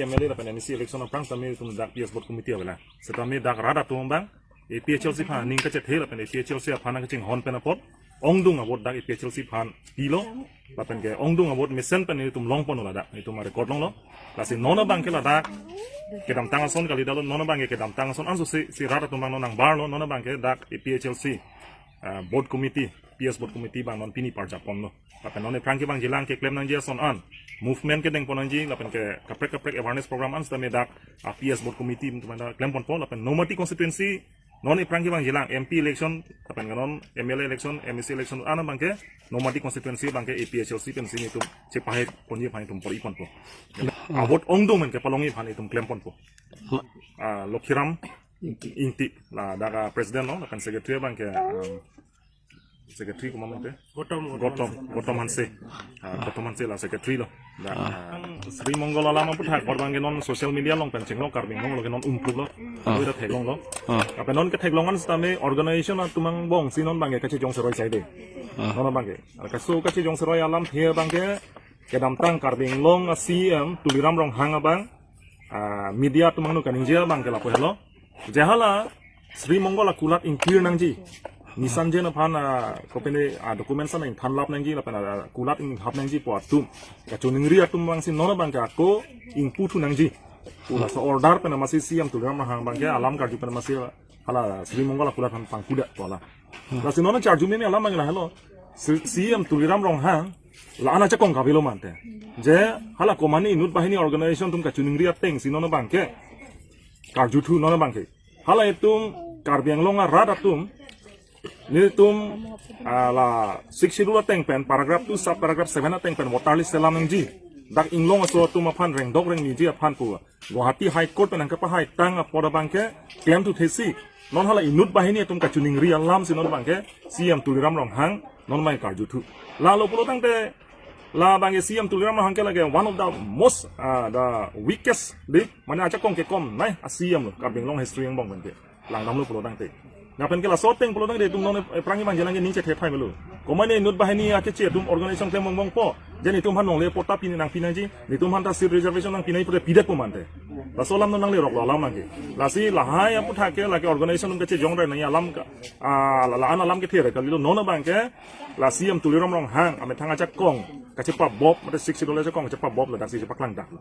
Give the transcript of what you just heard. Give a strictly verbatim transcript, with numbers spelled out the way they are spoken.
M L A lapen M A C election aphrang tame itum dak P S Board Committee avela. Setame dak rat atum abang A P H L C aphan aning kachethe lapen A P H L C aphan nangkachinghon pen apot ongdung a-vote dak A P H L C aphan pilo. Lapen ke ongdung a-vote mesen pen itum longpon ladak itum a-record longlo. Lasi non abang ke ladak kedamtang ason kali dalo, non abang ke kedamtang ason anso si, si rat atum abang non nangbarlo, non abang ke dak A P H L C, ah, Board Committee, P S Board Committee abang non pini parjapponlo. Lapen non aphrang ke abang jilang keklem nangji ason an movement kedengpon nangji, lapen ke kaprek kaprek awareness program an setame dak, ah, P S Board Committee teman klem ponpo, lapen Nomati constituency non aphrang ke abang jilang M P election, lapen ke non M L A election, M A C election an abang ke Nomati constituency abang ke A P H L C pensi itum chepahai ponji aphan itum por-i ponpo. A-vote ongdung men kepalongji aphan itum klem ponpo. Ah, Lokhiram Ingti ladak a-president lo, lapen secretary abang ke, um, secretary komat mate? Gotom, Gotom, Gotom Hanse. Ah, Gotom Hanse la secretary lo. Dak, ah, Sri Mongol alam aputhak abang ke non social media along pen chinglo, Karbi Anglong along ke non umpruk lo. Ah. Oi da theklonglo. Ah. Lapen non ketheklong an setame organization atum angbong si non abang ke kachejong seroi saide. Ah. Non abang ke. Kaso kachejong seroi alamthe abang ke kedamtang Karbi Anglong a-C E M Tuliram Ronghang abang, ah, media atum angno kaningje abang ke lapu helo. Je hala Sri Mongol akulat ingkir nangji, Nisanjen aphan, ah, kopine, ah, documents an ingthanlap nangji lapen, ah, kulat inghap nangji pu atum kachiningri atum abang si non abang ke ako ingputhu nangji pu laso order pen amatsi C E M Tuliram Ronghang abang ke alam karju pen amatsi hala Sri Mongol akulat aphan pangkuda pu la. Lasi non charju meme alam abang lahelo. Si-, C E M Tuliram Ronghang la-an ajakong kavelo mante. Je hala komane inut banghini organization atum kachiningri ateng si non abang ke karjuthu non abang ke. Hala itum Karbi Anglong arat atum nelitum, ah, la Sixth Schedule ateng pen paragraph two sub paragraph seven ateng pen voter list selam nangji. Dak inglong aso atum aphan rengdok rengniji aphan pu Guwahati High Court pen nangkepahai tang apor abang ke klemthuthesi non hala inut banghini atum kachiningri alam si non abang ke C E M Tuliram Ronghang non abang karjuthu. Lalo pulo tangte la abang ke C E M Tuliram Ronghang ke lake one of the most, ah, the weakest de, mane ajakong kekomnei a-C E M lo Karbi Anglong history angbong pen ke. Langdamlo pulo tangte. Lapen ke laso ateng pulo tangte itum non aphrang abang jilang ke ning chethe thai melo. Komane inut banghini akeche atum organization klem angbong po. Je netum aphan longle patta pini nangpi nangji, netum aphan ta seat reservation nangpi nangji pute pidet pu mante. Laso alam non nangleroklo alam abang ke. Lasi lahai aputhak ke lake organization atum kachejong rai nangji alam ka, ah, la, la-an alam kethe rai kalilo non abang ke la C E M Tuliram Ronghang amethang ajakong kachepabop, mate Sixth Schedule ajakong kachepabop ladak si chepaklangdaklo.